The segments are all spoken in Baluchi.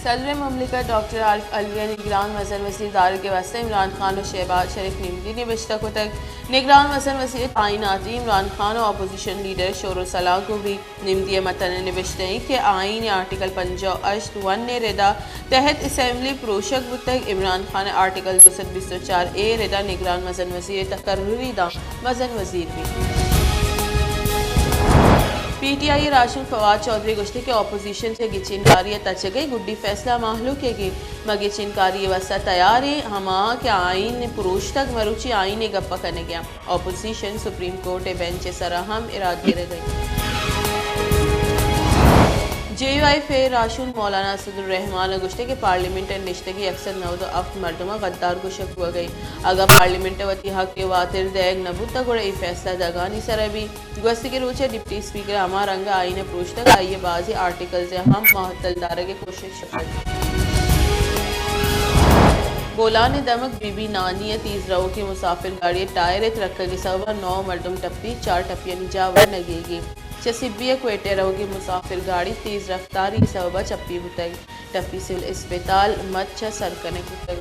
صدر مملکت ڈاکٹر عارف علوی ءَ نگران مزن وزیر دارگ ءِ واستہ عمران خان ءُ شہباز شریف نمدی نبشتہ کتگ۔ نگران مزن وزیر ءِ تعیناتی عمران خان ءُ اپوزیشن لیڈر شور ءُ سلاہ گوں بیت۔ نمدی ءِ متن ءَ نبشتہ اِنت کہ آئین ءِ آرٹیکل پنجاہ ءُ ہشت ون ءِ ردا تحت اسمبلی پروشگ بوتگ۔ عمران خان ءِ آرٹیکل دو سد بیست ءُ چار اے ءِ ردا نگران مزن وزیر ءِ تقرری داں مزن وزیر بیت۔ پی ٹی آئی ءِ راہشون فواد چوہدری ءَ گوشتگ کہ اپوزیشن چہ گچین کاری ءَ تچگ ءِ گڈی فیصلہ مہلوک ئیگ اِنت۔ ما گچین کاری ءِ واستہ تیار ایں، ہما کہ آئین پروشتگ، مروچی آئین ءِ گپ ءَ کنگ ءَ ایں۔ اپوزیشن سپریم کورٹ ءِ بینچ ءِ سرا ہم ارادہ گرگ ءَ اِنت۔ جے یو آئی ءِ راہشون مولانا اسد الرحمان ءَ گوشتگ کہ پارلیمنٹ ءَ نشتگیں یک سد نود ءُ ہفت مردماں غدار گوشگ بوگ ءَ اِنت۔ اگاں پارلیمنٹ ءَ وتی حق ءِ واتر دئیگ نہ بوتگ گڑا اے فیصلہ دگانی سرا بیت۔ گوستگیں روچ ءَ ڈپٹی اسپیکر ءَ ہما رنگ ءَ آئین ءِ پروشتگ، آئی ءِ بازیں آرٹیکلز ءَ ہم معطل دارگ ءِ کوشش کتگ۔ بولان ءِ دمگ بی بی نانی ءَ تیز روکیں مسافر گاڑی ءِ ٹائر ءِ ترکگ ءِ سبب ءَ نو مردم ٹپی، چار ٹپیانی جاہ ورنگیگ اِنت۔ چہ سبی ءَ کوئٹہ ءَ روگی مسافر گاڑی تیز رفتاری ءِ سبب ءَ چپی بوتگ۔ ٹپی سول اسپتال مچ ءَ سر کنگ بوتگ۔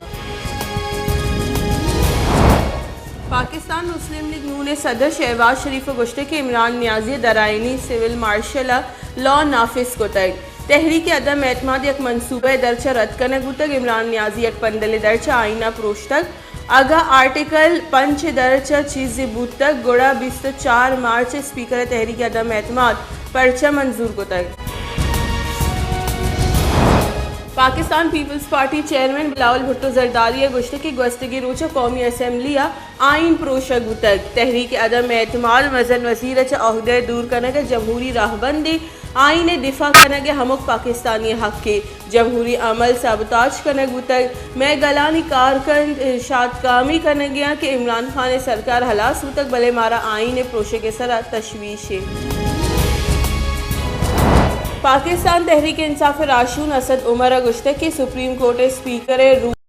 پاکستان مسلم لیگ نون ءِ صدر شہباز شریف ءَ گوشتگ کہ عمران نیازی ءَ درآئینی سول مارشل ءَ لا نافذ کتگ۔ تحریک عدم اعتماد یک منصوبہ ءِ درچ ءَ رد کنگ بوتگ۔ عمران نیازی یک پندل ءِ درچ ءَ آئین ءَ پروشتگ۔ اگاں آرٹیکل پنچ ءِ درچ ءَ چیزے بوتگ، گڑا بیست ءُ چار مارچ ءَ اسپیکر ءِ تحریک عدم اعتماد پرچہ منظور کتگ۔ پاکستان پیپلز پارٹی چیئرمین بلاول بھٹو زرداری ءَ گوشتگ کہ گوستگیں روچ ءَ قومی اسمبلی ءَ آئین پروشگ بوتگ۔ تحریک عدم اعتماد مزن وزیر ءَ چہ عہدہ ءَ دور کنگ ءِ جمہوری راہبندے، آئین ءِ دفاع کنگ ءِ ہمک پاکستانی ءِ حقے۔ جمہوری عمل سابوتاژ کنگ بوتگ۔ مئے گلانی کارکند شاتکامی کنگ ءَ اَنت کہ عمران خان ءِ سرکار ہلاس بوتگ، بلے مارا آئین ءِ پروشگ ءِ سرا تشویش اِنت۔ پاکستان تحریک انصاف ءِ راہشون اسد عمر ءَ گوشتگ کہ سپریم کورٹ ءِ اسپیکر ءِ رو